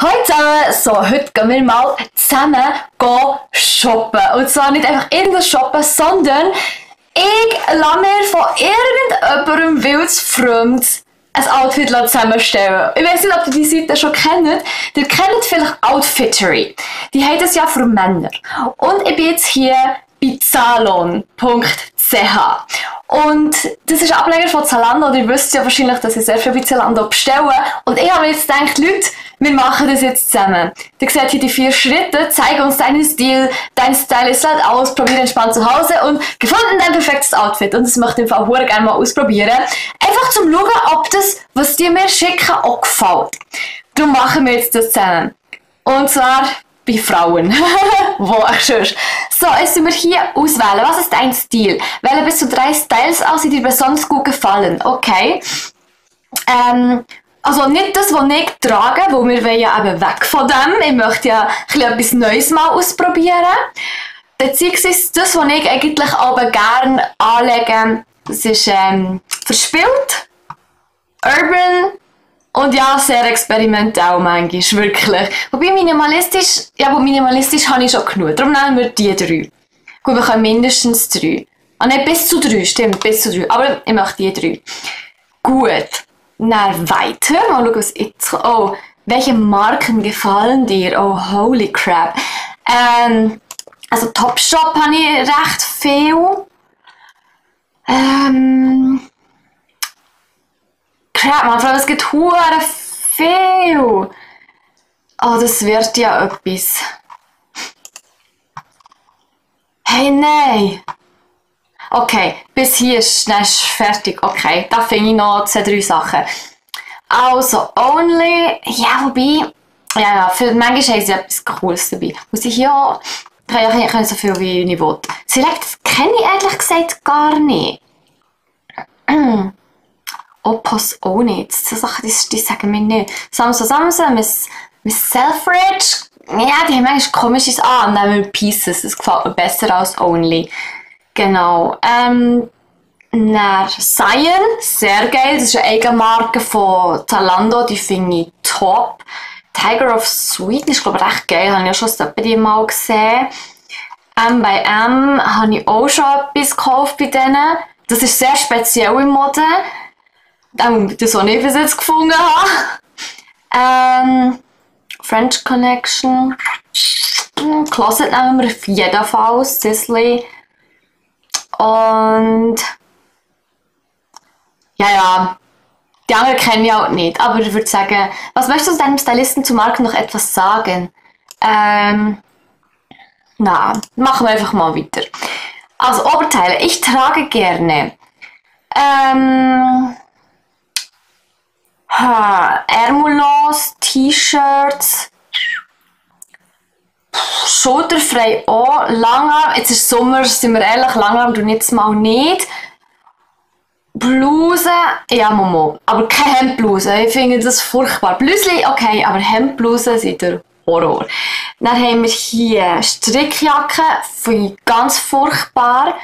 Hallo zusammen! So, heute gehen wir mal zusammen shoppen. Und zwar nicht einfach irgendwas shoppen, sondern ich lasse mir von irgendjemandem wildfremd ein Outfit zusammenstellen. Ich weiss nicht, ob ihr die Seite schon kennt. Ihr kennt vielleicht Outfittery. Die haben das ja für Männer. Und ich bin jetzt hier bei zalon.ch. Und das ist ein Ableger von Zalando. Und ihr wisst ja wahrscheinlich, dass ich sehr viel bei Zalando bestelle. Und ich habe mir jetzt gedacht, Leute, wir machen das jetzt zusammen. Ihr seht hier die 4 Schritte. Zeig uns deinen Stil, dein Style ist halt alles. Probier entspannt zu Hause und gefunden dein perfektes Outfit. Und das möchte ich im Fall sehr gerne mal ausprobieren. Einfach zum Schauen, ob das, was die mir schicken, auch gefällt. Darum machen wir jetzt das zusammen. Und zwar bei Frauen. Wo ich schon. So, jetzt müssen wir hier auswählen. Was ist dein Stil? Wähle bis zu 3 Styles aus, die dir besonders gut gefallen. Okay. Also nicht das, was ich trage, weil wir wollen ja eben weg von dem. Ich möchte ja etwas Neues mal ausprobieren. Beziehungsweise das, was ich eigentlich aber gerne anlege, das ist verspielt, urban und ja, sehr experimentell manchmal, wirklich. Wobei minimalistisch habe ich schon genug. Darum nehmen wir die 3. Gut, wir können mindestens 3. Ah nein, bis zu 3, stimmt, bis zu 3. Aber ich möchte die 3. Gut. Dann weiter. Mal schauen, was jetzt... Oh, welche Marken gefallen dir? Oh, holy crap. Also Topshop habe ich recht viel. Crap, man, es gibt hure viel. Oh, das wird ja etwas. Hey, nein. Okay, bis hier ist fertig. Okay, da finde ich noch 2, 3 Sachen. Also, only. Ja, wobei. Ja, für manchmal haben sie etwas Cooles dabei. Muss ich hier. Ich kann so viel wie ich will. Select, das kenne ich ehrlich gesagt gar nicht. Opus auch nicht. So Sachen, die sagen mir nicht. Samsung, Miss Selfridge. Ja, die haben manchmal komisches an. Nehmen wir Pieces. Das gefällt mir besser als Only. Genau. Cyan, sehr geil. Das ist eine Eigenmarke von Zalando. Die finde ich top. Tiger of Sweden ist, glaube ich, recht geil. Habe ich ja schon bei die mal gesehen. M habe ich auch schon etwas gekauft bei denen. Das ist sehr speziell in Mode. Das, was ich bis jetzt gefunden habe. French Connection. Closet nehmen wir auf jeden Fall. Sisley. Und ja, die anderen kenne ich auch nicht, aber ich würde sagen, was möchtest du deinem Stylisten zu Marken noch etwas sagen? Na, machen wir einfach mal weiter. Also Oberteile, ich trage gerne ärmellos, T-Shirts, schulterfrei auch, Langarm, jetzt ist Sommer, sind wir ehrlich, Langarm tue ich jetzt mal nicht. Bluse, ja Momo, aber keine Hemdbluse, ich finde das furchtbar. Blüsli, okay, aber Hemdbluse sind der Horror. Dann haben wir hier Strickjacke, finde ich ganz furchtbar.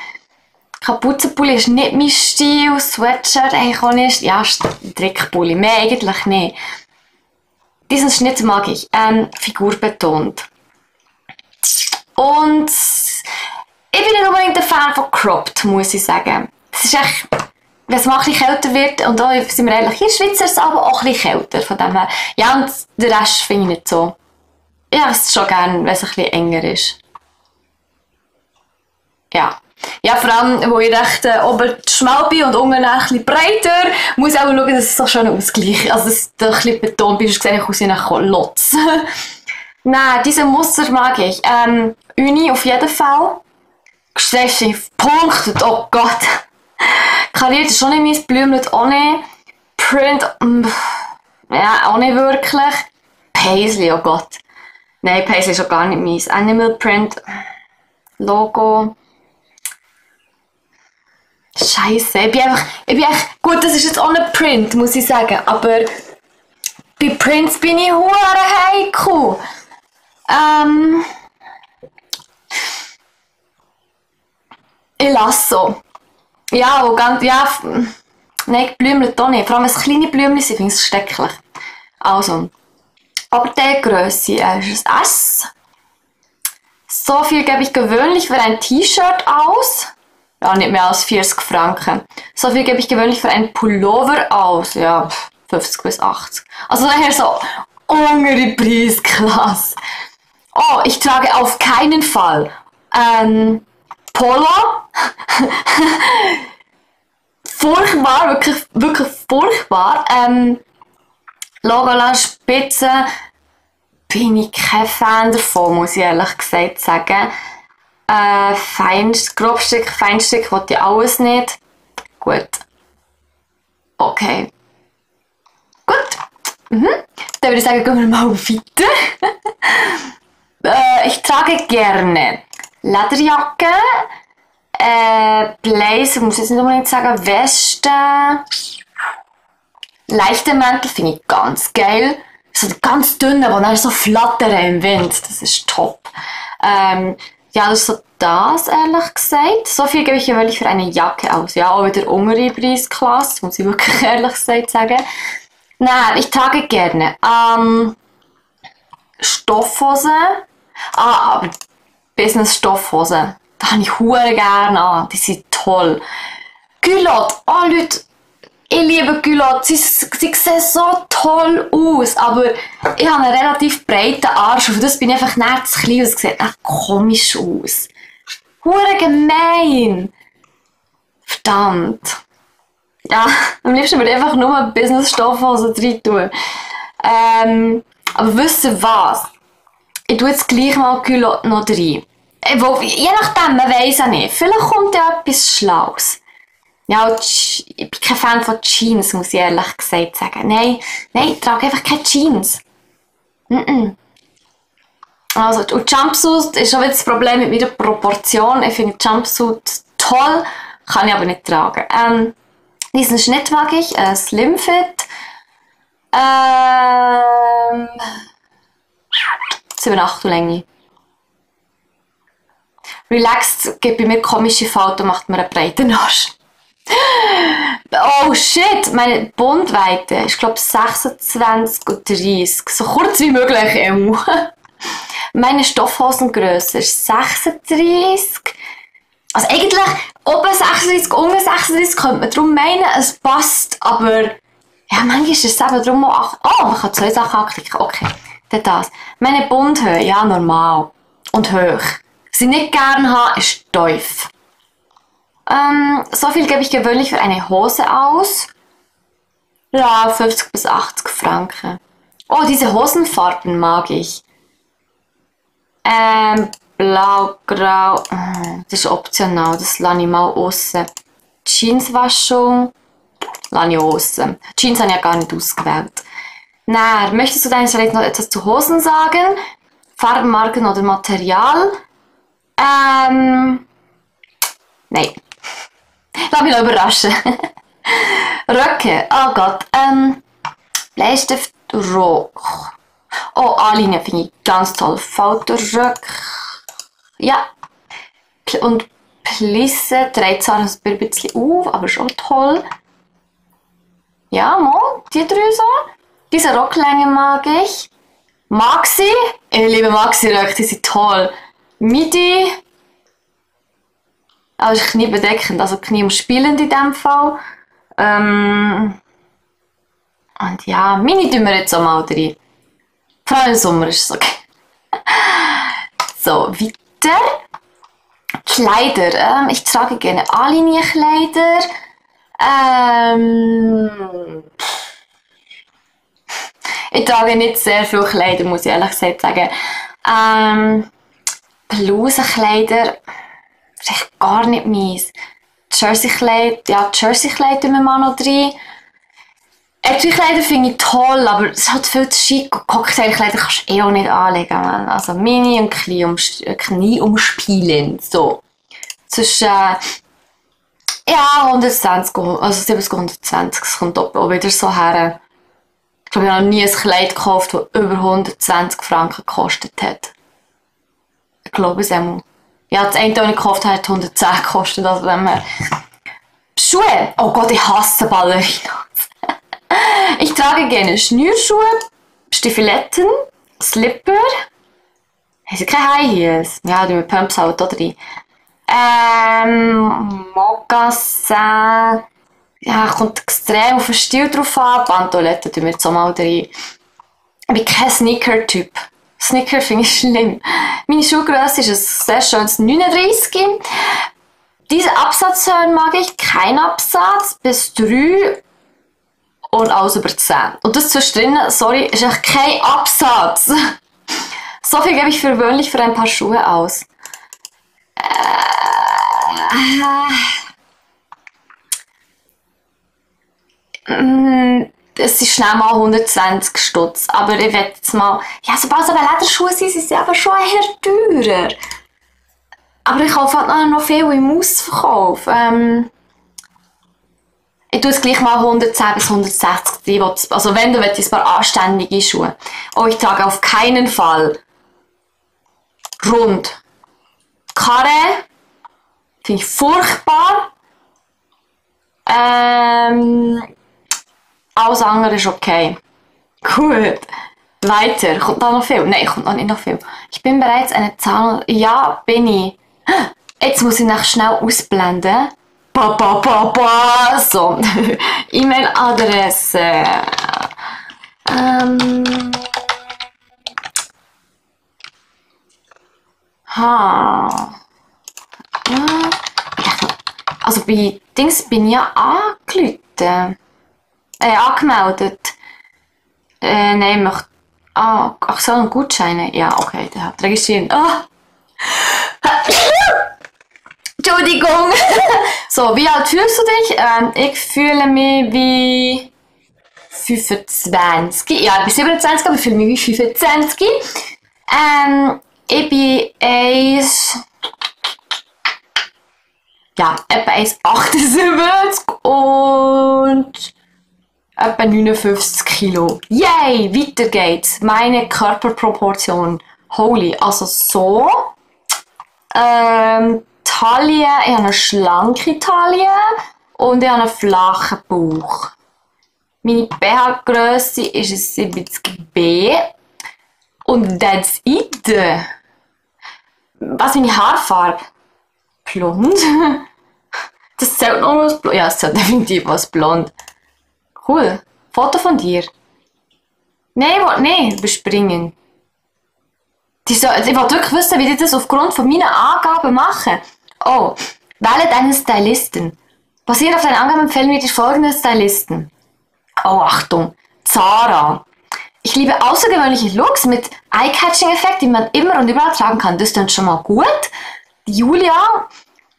Kapuzenpulli ist nicht mein Stil, Sweatshirt eigentlich auch nicht, ja Strickpulli, mehr eigentlich nicht. Diesen Schnitt mag ich, figurbetont. Und ich bin nicht unbedingt ein Fan von Cropped, muss ich sagen. Es ist echt, wenn es mal ein bisschen kälter wird, und da sind wir ehrlich, hier in der Schweiz ist es aber auch ein bisschen kälter, von dem her. Ja, und den Rest finde ich nicht so. Ich habe es schon gerne, wenn es ein bisschen enger ist. Ja, vor allem, wo ich recht oben schmal bin und unten ein bisschen breiter, muss ich auch schauen, dass es so schön ausgleicht. Also, dass du ein bisschen betont bist, sehe ich aus wie ein Kolotz. Nein, diese Muster mag ich. Uni auf jeden Fall. Gestreift, punktet, oh Gott. Kariert ist schon nicht mein, Blümlet auch nicht. Print, ja, auch nicht wirklich. Paisley, oh Gott. Nein, Paisley ist schon gar nicht meins. Animal Print, Logo. Scheiße, ich bin echt, gut, das ist jetzt auch ein Print, muss ich sagen, aber bei Prints bin ich hure heikel. Elasso. Ja, wo ganz, ja, nein, Blümchen doch nicht. Vor allem wenn es kleine Blümchen sind, finde ich es schrecklich. Also, Aber die Grösse ist ein S. So viel gebe ich gewöhnlich für ein T-Shirt aus. Ja, nicht mehr als 40 Franken. So viel gebe ich gewöhnlich für einen Pullover aus. Ja, 50 bis 80. Also daher so untere Preisklasse. Oh, ich trage auf keinen Fall Polo. Furchtbar, wirklich, wirklich furchtbar. Logola Spitze bin ich kein Fan davon, muss ich ehrlich gesagt sagen. Grobstück, Feinstück wollte ich alles nicht. Gut. Okay. Gut. Dann würde ich sagen, gehen wir mal weiter. Ich trage gerne Lederjacke, Blazer, muss ich jetzt nicht unbedingt sagen, Weste, leichte Mäntel finde ich ganz geil. So die ganz dünnen, die dann so flattern im Wind, das ist top. Ja, das ist so das, ehrlich gesagt. So viel gebe ich ja wirklich für eine Jacke aus. Ja, auch wieder untere Preisklasse, muss ich wirklich ehrlich gesagt sagen. Nein, ich trage gerne Stoffhosen. Aber Business-Stoffhosen, da habe ich hure gerne an. Die sind toll. Culotte, oh Leute, ich liebe Culotte. Sie sehen so toll aus, aber ich habe einen relativ breiten Arsch. Und für das bin ich einfach nicht zu klein. Es sieht echt komisch aus. Hure gemein. Verdammt. Ja, am liebsten würde ich einfach nur Business-Stoffhosen rein tun. Aber wisst ihr was? Ich tue jetzt gleich mal Culotte noch rein. Je nachdem, man weiss ja nicht. Vielleicht kommt ja etwas Schlaues. Ja, ich bin kein Fan von Jeans, muss ich ehrlich gesagt sagen. Nein, ich trage einfach keine Jeans. Also, und Jumpsuit ist auch wieder das Problem mit meiner Proportion. Ich finde Jumpsuit toll, kann ich aber nicht tragen. Diesen Schnitt mag ich, Slim Fit. 7,8 Länge. Relaxed gibt bei mir komische Falten, macht mir einen breiten Arsch. Oh shit, meine Bundweite ist glaube 26 und 30. So kurz wie möglich. Meine Stoffhosengröße ist 36. Also eigentlich oben 36, unten 36 könnte man darum meinen, es passt, aber ja, manchmal ist es eben darum auch... Oh, man kann 2 Sachen anklicken, okay. Dann das. Meine Bundhöhe, ja, normal. Und hoch. Was ich nicht gerne habe, ist tief. So viel gebe ich gewöhnlich für eine Hose aus. Ja, 50 bis 80 Franken. Oh, diese Hosenfarben mag ich. Blau, grau. Das ist optional, das lasse ich mal aussen. Jeanswaschung lasse ich aussen. Jeans habe ich ja gar nicht ausgewählt. Nein, möchtest du deines vielleicht noch etwas zu Hosen sagen? Farben, Marken oder Material? Nein. Lass mich noch überraschen. Röcke, oh Gott. Bleistift, Rock. Oh, A-Linie finde ich ganz toll. Falterröcke. Ja. Und Plisse trägt zwar ein bisschen auf, aber schon toll. Ja, mal, die 3 so. Diese Rocklänge mag ich. Maxi. Ich liebe Maxi-Röcke, die sind toll. Midi. Also kniebedeckend, also knieumspielend in diesem Fall. Und ja, Mini tun wir jetzt auch mal rein. Vor allem im Sommer ist es okay. So, weiter. Kleider. Ich trage gerne A-Linie-Kleider. Ich trage nicht sehr viele Kleider, muss ich ehrlich gesagt sagen. Blusenkleider, vielleicht gar nicht meins. Jersey-Kleid, ja, Jersey-Kleid tun wir mal noch rein. Etui-Kleider finde ich toll, aber es ist halt viel zu schick. Cocktailkleider kannst du eh auch nicht anlegen. Man. Also Mini und Knie umspielen. So. Zwischen ja, 120, also 70, 120. Das kommt auch wieder so her. Ich glaube, ich habe noch nie ein Kleid gekauft, das über 120 Franken gekostet hat. Ich glaube es einmal. Ja, das eine, das ich gekauft habe, hat 110 gekostet. Also wenn man Schuhe. Oh Gott, ich hasse Ballerinas. Ich trage gerne Schnürschuhe. Stiefeletten, Slipper. Haben sie keine High Heels? Ja, die mit Pumps halt auch rein. Mocassin. Ja, kommt extrem auf den Stil drauf an. Pantaletten tun wir jetzt auch mal rein. Ich bin kein Sneaker-Typ. Sneaker finde ich schlimm. Meine Schuhgrösse ist ein sehr schönes 39. Diesen Absatzhöhen mag ich. Kein Absatz. Bis 3. Und alles über 10. Und das zwischendrin, sorry, ist echt kein Absatz. So viel gebe ich für gewöhnlich für ein paar Schuhe aus. Es ist schnell mal 120 Stutz. Aber ich werde jetzt mal... Ja, sobald es aber Lederschuhe sind, sind sie aber schon eher teurer. Aber ich kaufe halt noch viel im Ausverkauf. Ich tue es gleich mal 110 bis 160 rein. Also wenn, dann möchte ich ein paar anständige Schuhe. Oh, ich trage auf keinen Fall rund. Carré finde ich furchtbar. Alles andere ist okay. Gut. Weiter. Kommt da noch viel? Nein, kommt noch nicht noch viel. Ich bin bereits eine Zahl... Ja, bin ich. Jetzt muss ich noch schnell ausblenden. So. E-Mail-Adresse. Also bei Dings bin ich ja angemeldet. Nein, ich möchte... ach so, ein Gutscheine. Ja, okay, der hat registriert. Entschuldigung. So, wie alt fühlst du dich? Ich fühle mich wie 25. Ja, ich bin 27, aber ich fühle mich wie 25. Ich bin etwa 1,78 und etwa 59 Kilo. Yay, weiter geht's. Meine Körperproportion. Holy, also so. Taille, ich habe eine schlanke Taille und ich habe einen flachen Bauch. Meine BH-Grösse ist ein 70B und that's it. Was ist meine Haarfarbe? Blond. Das zählt noch als blond. Ja, es zählt definitiv als blond. Cool. Foto von dir. Nein, ich will nicht überspringen. Ich wollte wirklich wissen, wie die das aufgrund von meinen Angaben machen. Oh, wähle deinen Stylisten. Basierend auf deinen Angaben empfehlen wir dir folgende Stylisten. Oh, Achtung. Zara. Ich liebe außergewöhnliche Looks mit Eye-Catching-Effekt, die man immer und überall tragen kann. Das klingt schon mal gut. Julia.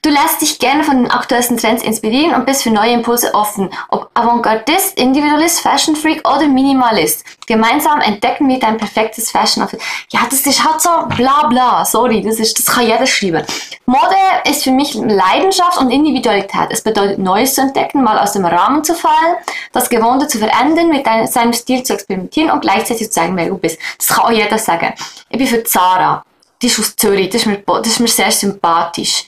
Du lässt dich gerne von den aktuellsten Trends inspirieren und bist für neue Impulse offen. Ob Avantgardist, Individualist, Fashion Freak oder Minimalist. Gemeinsam entdecken wir dein perfektes Fashion-Outfit. Ja, das ist halt so bla bla. Sorry, das kann jeder schreiben. Mode ist für mich Leidenschaft und Individualität. Es bedeutet, Neues zu entdecken, mal aus dem Rahmen zu fallen, das Gewohnte zu verändern, mit seinem Stil zu experimentieren und gleichzeitig zu zeigen, wer du bist. Das kann auch jeder sagen. Ich bin für Zara. Die ist aus Zürich. Das ist mir sehr sympathisch.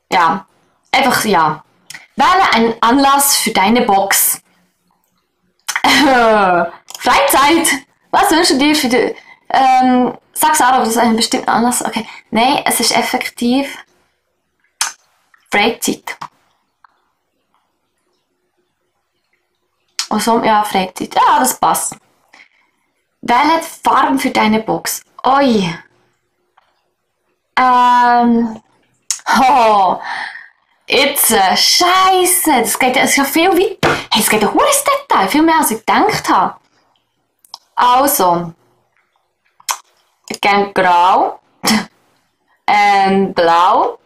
Ja, einfach ja. Wähle einen Anlass für deine Box. Freizeit. Was wünschst du dir für die... sag Sarah, das ist einen bestimmten Anlass. Okay. Nein, es ist effektiv Freizeit. Also, ja, Freizeit. Ja, das passt. Wähle Farben für deine Box. Oi. Oh, jetzt, Scheiße, das ist ja viel weiter. Hey, es geht ein hohes Detail, viel mehr als ich gedacht habe. Also, ich gerne grau, blau,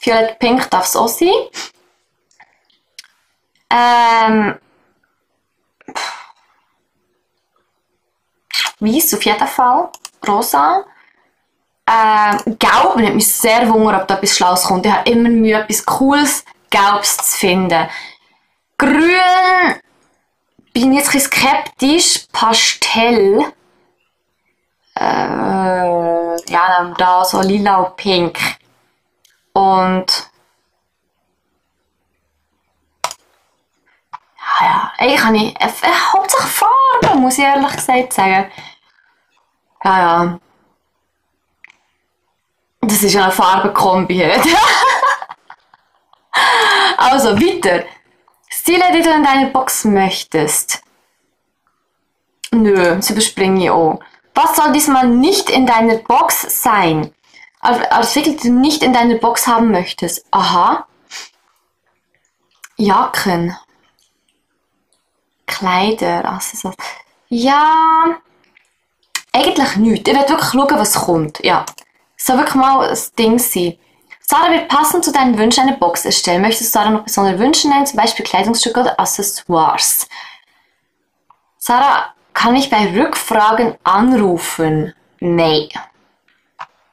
violett, pink darf es auch sein. Weiss auf jeden Fall, rosa. Gelb nimmt mich sehr wunder, ob da etwas Schlaues kommt. Ich habe immer Mühe, etwas Cooles, Gelbes zu finden. Grün bin ich jetzt ein bisschen skeptisch. Pastell. Ja, da so lila und pink. Und Ja, eigentlich kann ich, hauptsächlich Farben, muss ich ehrlich gesagt sagen. Ja. Das ist ja eine Farbenkombi heute. Also, weiter. Stile, die du in deiner Box möchtest. Nö, das überspringe ich auch. Was soll diesmal nicht in deiner Box sein? Artikel, die du nicht in deiner Box haben möchtest. Aha. Jacken. Kleider. Accessoires. Ja. Eigentlich nichts. Ich will wirklich schauen, was kommt. Ja. Es soll wirklich mal ein Ding sein. Sarah wird passend zu deinen Wünschen eine Box erstellen. Möchtest du Sarah noch besondere Wünsche nennen, zum Beispiel Kleidungsstücke oder Accessoires? Sarah, kann ich bei Rückfragen anrufen? Nein.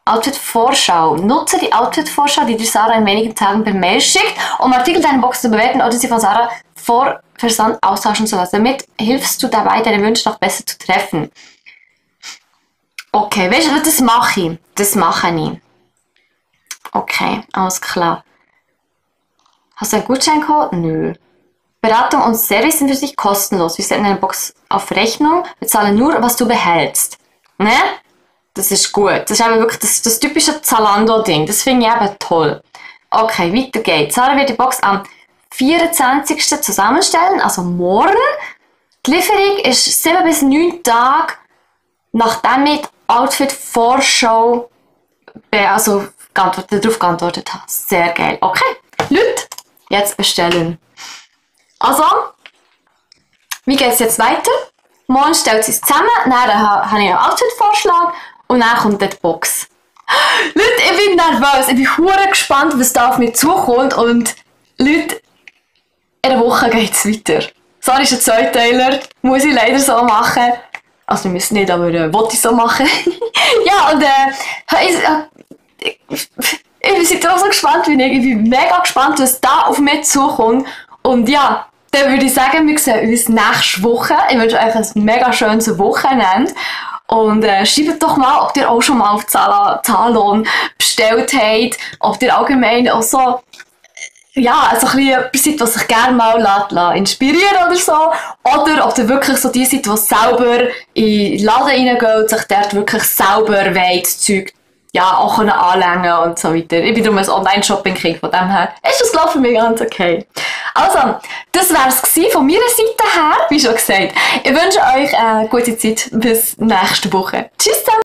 Outfit-Vorschau. Nutze die Outfit-Vorschau, die dir Sarah in wenigen Tagen per Mail schickt, um Artikel deiner Box zu bewerten oder sie von Sarah vor Versand austauschen zu lassen. Damit hilfst du dabei, deine Wünsche noch besser zu treffen. Okay, weißt du, das mache ich. Das mache ich. Okay, alles klar. Hast du einen Gutscheincode? Nö. Beratung und Service sind für dich kostenlos. Wir senden eine Box auf Rechnung, bezahlen nur, was du behältst. Ne? Das ist gut. Das ist aber wirklich das typische Zalando-Ding. Das finde ich eben toll. Okay, weiter geht's. Sarah wird die Box am 24. zusammenstellen, also morgen. Die Lieferung ist 7 bis 9 Tage, nachdem ich die Outfit-Vorschau darauf geantwortet habe. Sehr geil. Okay, Leute, jetzt bestellen. Also, wie geht es jetzt weiter? Morgen stellt sie es zusammen, dann habe ich einen Outfit-Vorschlag und dann kommt die Box. Leute, ich bin nervös, ich bin hure gespannt, was da auf mich zukommt und Leute, in einer Woche geht es weiter. Sorry, ist ein Zweiteiler, muss ich leider so machen. Also wir müssen nicht, aber wollte ich so machen. Ja, und ich bin auch so gespannt, ich bin mega gespannt, was da auf mich zukommt. Und ja, dann würde ich sagen, wir sehen uns nächste Woche. Ich wünsche euch ein mega schönes Wochenende. Und schreibt doch mal, ob ihr auch schon mal auf Zalon bestellt habt, ob ihr allgemein auch so, ja, so ein bisschen etwas seid, was sich gerne mal inspirieren oder so. Oder ob ihr wirklich so die seid, die selber in den Laden reingehen und sich dort wirklich selber das Zeug ja, auch anlängen und so weiter. Ich bin darum ein Online-Shopping-King, von dem her ist das, glaube ich, für mich ganz okay. Also, das wäre es von meiner Seite her, wie schon gesagt. Ich wünsche euch eine gute Zeit bis nächste Woche. Tschüss zusammen!